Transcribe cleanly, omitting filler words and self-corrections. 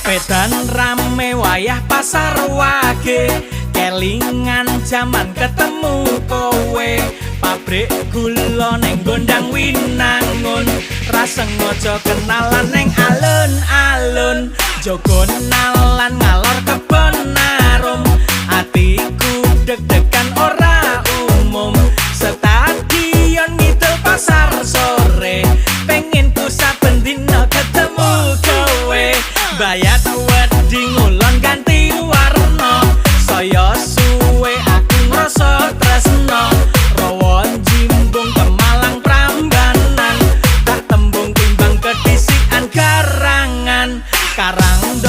Sepedan rame wayah pasar wage, kelingan jaman ketemu kowe. Pabrik gula neng Gondang Winangun, ra sengaja kenalan neng alun-alun. Jogonalan ngalor Kebon Arum, atiku deg-degan ora umum. Stadion ngidul pasar sore, pengen ku saben dina ketemu kowe. Bayat wedi ngulon ganti warna, saya suwe aku ngrasa tresno. Rawon jimbung Pemalang Prambanan, tak tembung timbang kedisikan garangan. Karang